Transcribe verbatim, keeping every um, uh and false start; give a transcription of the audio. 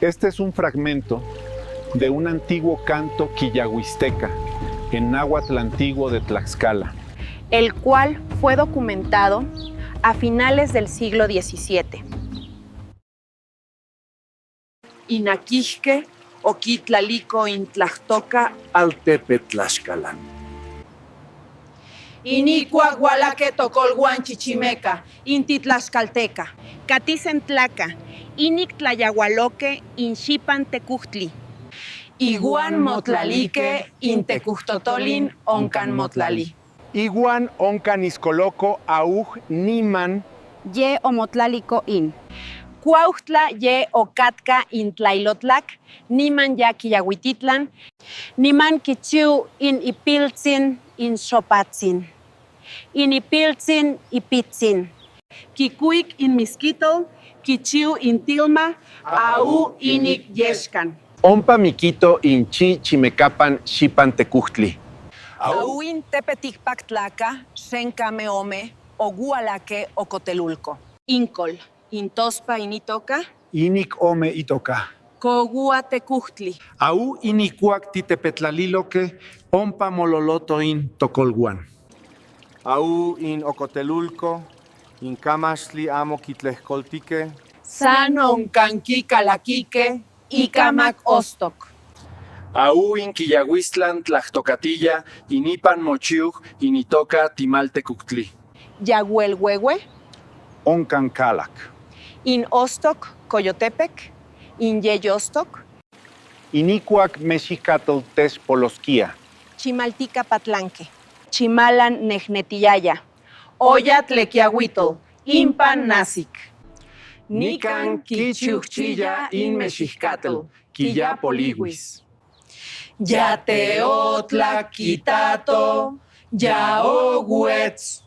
Este es un fragmento de un antiguo canto quillahuisteca en náhuatl antiguo de Tlaxcala, el cual fue documentado a finales del siglo diecisiete. Inakihke okitlaliko in tlahtoka altepetl Tlaxcalan. Inikuak ualake tokolwan chichimeka, inti tlaxcalteca. Katisen tlaka, inik tlayaualoke in xipan tekuhtli. Iuan motlalike in tekuhtotolin onkan motlali. Iuan onkan iskoloko aun niman. Ye omotlaliko in. Kuauhtla ye okatka in tlailotlak, niman ya kiyauititlan. Niman kichiu in ipiltzin in xopatsin. In ipiltzin ipitsin. Kikuik in miskitol, kichiu in tilma, aun inik yexkan. Ompa mikito in chi chimekapan xipan tekuhtli. Aun in tepetikpak tlaka, xenkame ome, oualake okotelulko. Inkol, in tospa initoka. Inik ome itoka. Koua tekuhtli. Aun inikuak titepetlaliloke, ompa mololoto in tokolwan. Aun in okotelulko, in kamaxtli amo kitlehkoltike. San onkanki kalakike, ikamak ostok. Aun in kiyauistlan tlahtokatiya, inipan mochiuh, initoka timal tekuhtli. Yauel wewe. Onkan kalak. In ostok koyotepek, in yeyostok. Inikuak mexihkatl tespoloskia. Chimaltika patlanke. Chimalan nehnetiyaya. Oya tlekiauitol, impan nasik. Nikan kichiuhchiya in mexihkatl, kiya poliuis. Ya teotlak kitato, ya ouets.